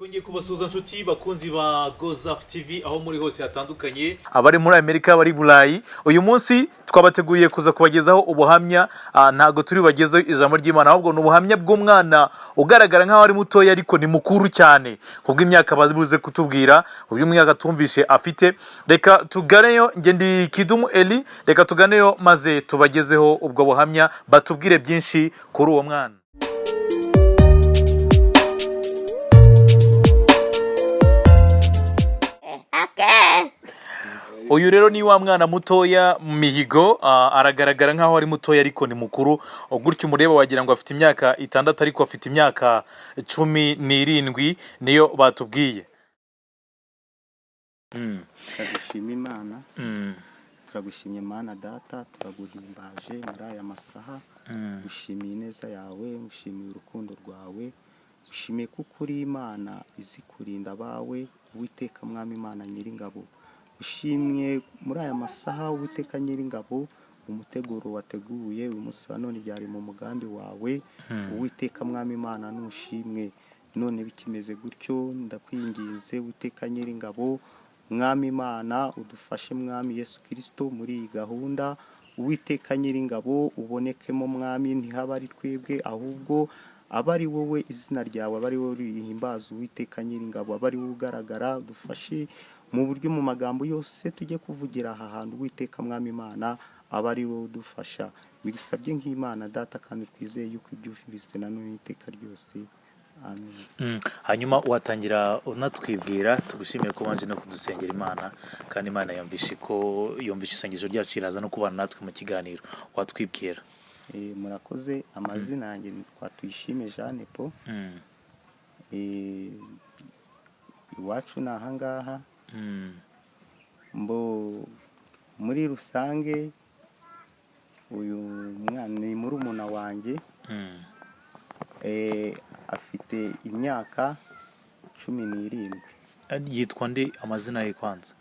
Twongeye kubasuhuza, nshuti bakunzi ba Gozaf TV, aho muri hose hatandukanye, abari muri Amerika, abari Burayi. Uyu munsi twabateguriye kuza kubagezaho ubuhamya. Ntabwo turi bubagezeho ijambo ry'Imana, ahubwo ni ubuhamya bw'umwana ugaragara nk'aho ari mutoya, ariko ni mukuru cyane kubw'imyaka babuze kutubwira. Uyu mwaka tumvishe afite. Reka tuganeyo. Njye ndi Kidumu Eli. Reka tuganeyo maze tubagezeho ubwo buhamya, batubwire byinshi kuri uwo mwana. Uyu rero ni wa mwana mutoya Mihigo. Aragaragara nk'aho ari mutoya, ariko ni mukuru. Gutyo umureba wagira ngo afite imyaka 6, ariko afite imyaka 17 niyo batubwiye. Turagushima Imana. Turagushimye Mana Data, turaguhimbaje muri aya masaha. Ushimiye ineza yawe, ushimiye urukundo rwawe, ushimiye kuko uri Imana izi kurinda abawe. Uwiteka Mwami Imana Nyiringabo, ushimye muri aya masaha. Uwiteka Nyiringabo, umuteguro wateguye uyu munsi wa none byari mu mugambi wawe. Uwiteka Mwami Imana, nushimwe. None bikimeze gutyo, ndakwinginze Uwiteka Nyiringabo, Mwami Imana, udufashe Mwami Yesu Kirisito muri iyi gahunda. Uwiteka Nyiringabo, ubonekemo Mwami, ntihaba ari twebwe, ahubwo aba ari wowe, izina ryawe aba ari wowe rihimbaza. Uwiteka Nyiringabo, aba ari wowe ugaragara. Udufashe mu buryo, mu magambo yose tujye kuvugira aha hantu. Uwiteka Mwami Imana, aba ari wowe udufasha. Bigusabye nk'Imana Data, kandi twizeye yuko ibyo uvise na none iteka ryose. Amen. Hanyuma watangira unatwibwira. Tugushimire ko wanje no kudusengera Imana, kandi Imana yumvishe ko yumvishe isengesho ryacu, iraza no kubana natwe mu kiganiro. Watwibwira? Murakoze. Amazina yanjye nitwa Tuyishime Jeanne Paul. Iwacu ni ahangaha. Mbo muri rusange uyu mwana ni murumuna wanjye. Afite imyaka 17. Yitwa nde amazina ye kwanza?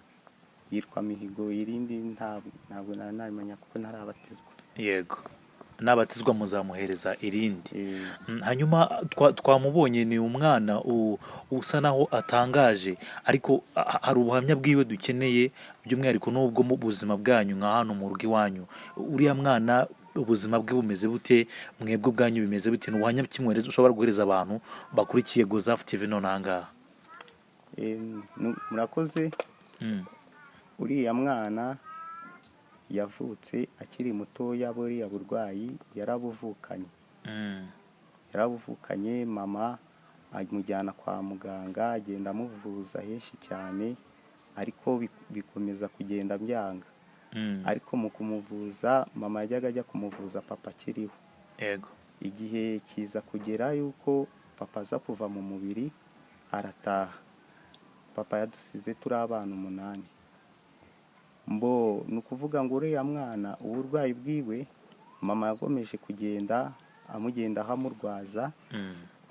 Yitwa Mihigo. Irindi ntabwo nari nabimenya kuko ntarabatizwa. Yego, nabatizwa muzamuhereza irindi. Hanyuma twamubonye, ni umwana usa naho atangaje, ariko hari ubuhamya bwiwe dukeneye by'umwihariko n'ubwo mu buzima bwanyu nka hano mu rugo iwanyu. Uriya mwana ubuzima bwe bumeze bute? Mwebwe ubwanyu bimeze bute? Ni ubuhamya kimwe ushobora guhereza abantu bakurikiye Gozaf TV none aha ngaha? Murakoze. Uriya mwana yavutse akiri mutoya. Buriya burwayi yarabuvukanye. Yarabuvukanye. Mama amujyana kwa muganga, agenda amuvuza henshi cyane, ariko bikomeza kugenda byanga. Ariko mu kumuvuza, mama yajyaga ajya kumuvuza papa akiriho. Igihe kiza kugera yuko papa aza kuva mu mubiri, arataha. Papa yadusize turi abana 8. Mbo ni ukuvuga ngo uriya mwana uburwayi bwiwe, mama yakomeje kugenda amugendaho amurwaza.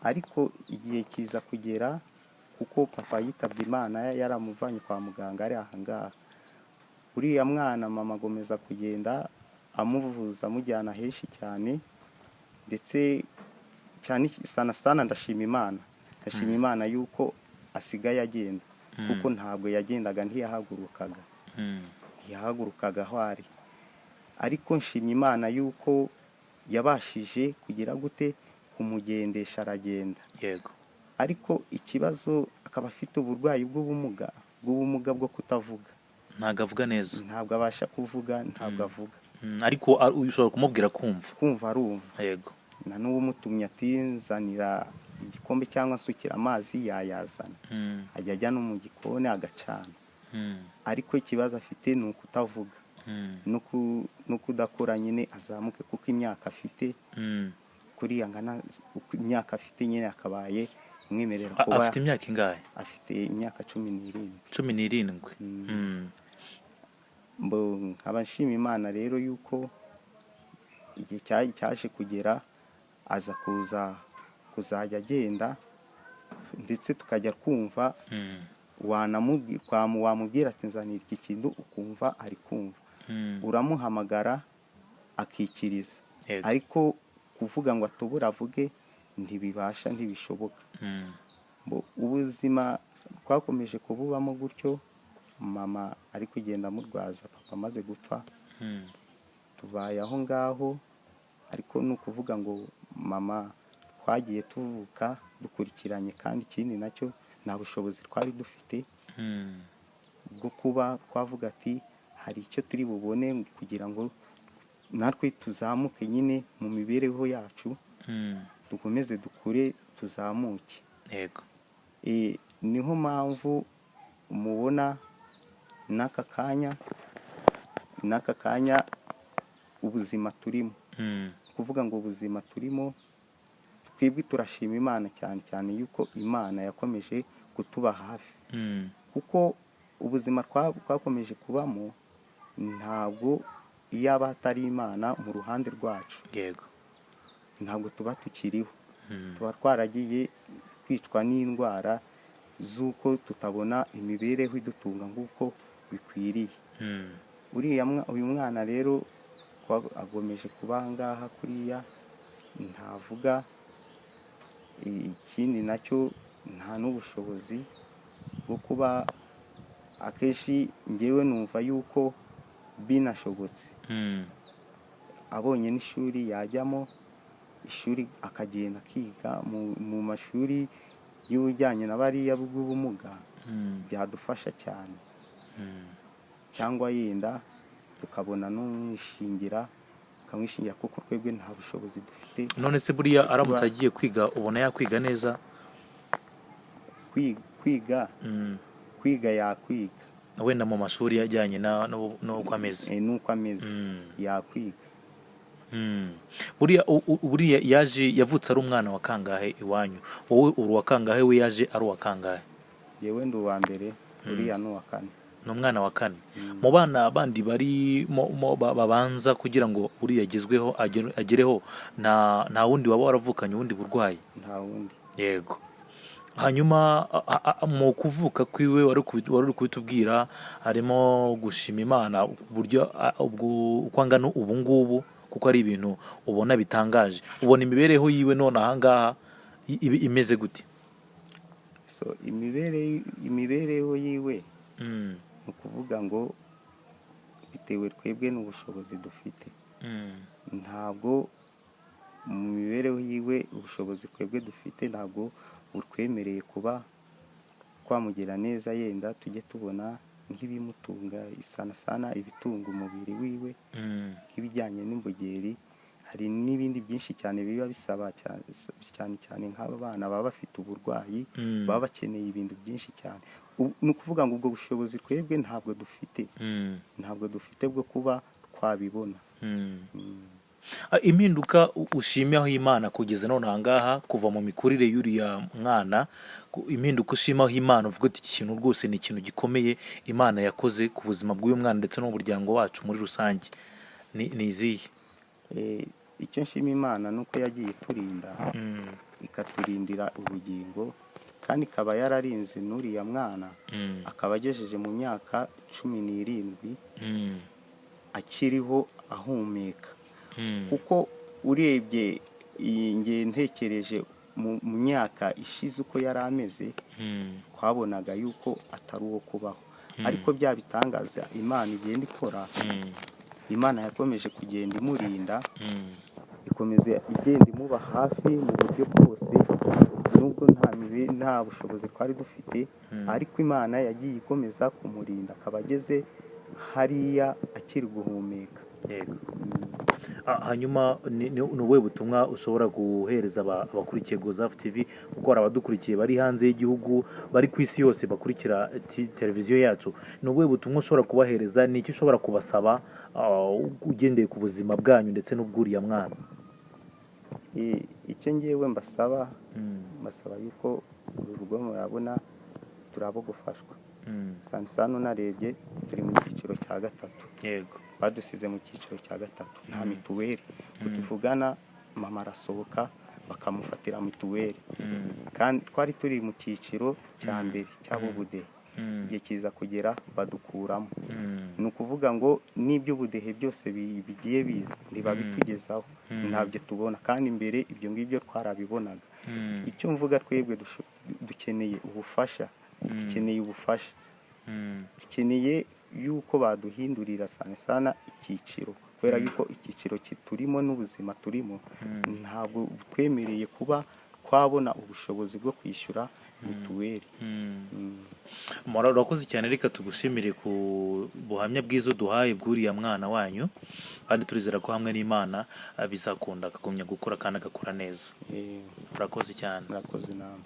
Ariko igihe kiza kugera, kuko papa yitabye Imana yaramuvanye kwa muganga ari ahangaha, uriya mwana mama agomeza kugenda amuvuza, amujyana henshi cyane, ndetse cyane sana sana ndashima Imana, ndashima Imana yuko asigaye agenda, kuko ntabwo yagendaga, ntiyahagurukaga. Ntiyahagurukaga aho ari. Ariko nshimye Imana yuko yabashije kugira gute, kumugendesha, aragenda. Ariko ikibazo akaba afite uburwayi bw'ubumuga bwo kutavuga. Ntabwo avuga neza? Ntabwo abasha kuvuga, ntabwo avuga. Ariko ushobora kumubwira kumva? Kumva arumva. Na n'uwumutumye ati nzanira igikombe cyangwa nsukira amazi, yayazana. Ajya ajya no mu gikoni agacana. Ariko ikibazo afite ni ukutavuga no kudakura nyine azamuke, kuko imyaka afite kuriya ngana, uko imyaka afite nyine akabaye umwemerera kuba. Afite imyaka ingahe? Afite imyaka 17. 17. Mbo nkaba nshima Imana rero yuko igihe cyaje kugera aza kuza kuzajya agenda, ndetse tukajya kumva wamubwira ati nzanira iki kintu, ukumva ari kumva. Uramuhamagara akikiriza. Ariko kuvuga ngo atubure avuge ntibibasha, ntibishoboka. Ubuzima twakomeje kububamo gutyo, mama ari kugenda amurwaza, papa amaze gupfa. Tubaye aho ngaho, ariko ni ukuvuga ngo mama twagiye tuvuka dukurikiranye, kandi ikindi nacyo nta bushobozi twari dufite bwo kuba twavuga ati hari icyo turi bubone kugira ngo natwe tuzamuke nyine mu mibereho yacu, dukomeze dukure tuzamuke. Niho mpamvu mubona n'aka kanya ubuzima turimo, kuvuga ngo ubuzima turimo twebwe turashima Imana cyane cyane yuko Imana yakomeje kutuba hafi, kuko ubuzima twakomeje kubamo ntabwo iyaba hatari Imana mu ruhande rwacu, ntabwo tuba tukiriho, tuba twaragiye kwicwa n'indwara z'uko tutabona imibereho idutunga nk'uko bikwiriye. Uyu mwana rero agomeje kuba aha ngaha kuriya, ntavuga, ikindi nacyo nta n'ubushobozi bwo kuba, akenshi ngewe numva yuko binashobotse abonye n'ishuri yajyamo, ishuri akagenda akiga mu mashuri y'ubujyanye na bariya bw'ubumuga, byadufasha cyane, cyangwa yenda tukabona n'umwishingira, akamwishingira, kuko twebwe nta bushobozi dufite. None se buriya aramutse agiye kwiga, ubona yakwiga neza? Kwiga, kwiga yakwiga. Wenda mu mashuri ajyanye n'uko ameze. N'uko ameze, yakwiga. Buriya yaje yavutse ari umwana wa kangahe iwanyu? Wowe uri uwa kangahe? We yaje ari uwa kangahe? Yewe ndi uwa mbere, uriya ni uwa kane. Ni umwana wa kane mu bana bandi bari babanza kugira ngo uriya agezweho agereho. Nta wundi waba waravukanye ubundi burwayi? Nta wundi. Yego. Hanyuma mu kuvuka kwiwe wari uri kubitubwira, harimo gushima Imana uburyo uko angana ubu ngubu, kuko ari ibintu ubona bitangaje. Ubona imibereho yiwe none ahangaha imeze gute? So imibereho yiwe, ni ukuvuga ngo bitewe twebwe n'ubushobozi dufite, ntabwo mu mibereho yiwe ubushobozi twebwe dufite ntabwo butwemereye kuba twamugira neza, yenda tujye tubona nk'ibimutunga, sana sana ibitunga umubiri wiwe, nk'ibijyanye n'imbogeri, hari n'ibindi byinshi cyane biba bisaba cyane cyane nk'aba bana baba bafite uburwayi, baba bakeneye ibintu byinshi cyane. Ni ukuvuga ngo ubwo bushobozi twebwe ntabwo dufite, ntabwo dufite bwo kuba twabibona. Impinduka ushimaho Imana kugeza none ahangaha, kuva mu mikurire y'uriya mwana, impinduka ushimaho Imana uvuga uti iki kintu rwose ni ikintu gikomeye Imana yakoze ku buzima bw'uyu mwana ndetse n'umuryango wacu muri rusange, ni izihe? Icyo nshima Imana ni uko yagiye iturinda, ikaturindira ubugingo, kandi ikaba yararinze n'uriya mwana, akaba agejeje mu myaka 17 akiriho ahumeka. Kuko urebye iyi nge ntekereje mu myaka ishize uko yari ameze, twabonaga yuko atari uwo kubaho, ariko bya bitangaza Imana igenda ikora, Imana yakomeje kugenda imurinda, ikomeza igenda imuba hafi mu buryo bwose, nubwo nta bushobozi twari dufite, ariko Imana yagiye ikomeza kumurinda akaba ageze hariya akiri guhumeka. Yego. Hanyuma ni ubuhe butumwa ushobora guhereza abakurikiye Gozafu TV, kuko hari abadukurikiye bari hanze y'igihugu, bari ku isi yose bakurikira televiziyo yacu? Ni ubuhe butumwa ushobora kubahereza? Ni iki ushobora kubasaba, ugendeye ku buzima bwanyu ndetse n'ubw'uriya mwana? Icyo ngewe mbasaba, mbasaba yuko uru rugo murabona turi abo gufashwa. Sana sana unarebye turi mu cyiciro cya gatatu. Badusize mu cyiciro cya gatatu, nta mituweli. Tuvugana mama arasohoka bakamufatira mituweli, kandi twari turi mu cyiciro cya mbere cy'abubudehe, igihe kiza kugera badukuramo. Ni ukuvuga ngo n'iby'ubudehe byose bigiye biza ntibabitugezaho, ntabyo tubona, kandi mbere ibyo ngibyo twarabibonaga. Icyo mvuga, twebwe dukeneye ubufasha, dukeneye ubufasha, dukeneye yuko baduhindurira sana sana icyiciro, kubera yuko icyiciro turimo n'ubuzima turimo ntabwo twemereye kuba twabona ubushobozi bwo kwishyura mituweli. Murakoze cyane. Reka tugushimire ku buhamya bwiza uduhaye bw'uriya mwana wanyu, kandi turizera ko hamwe n'Imana bizakunda akagumya gukura kandi agakura neza. Urakoze cyane. Murakoze namwe.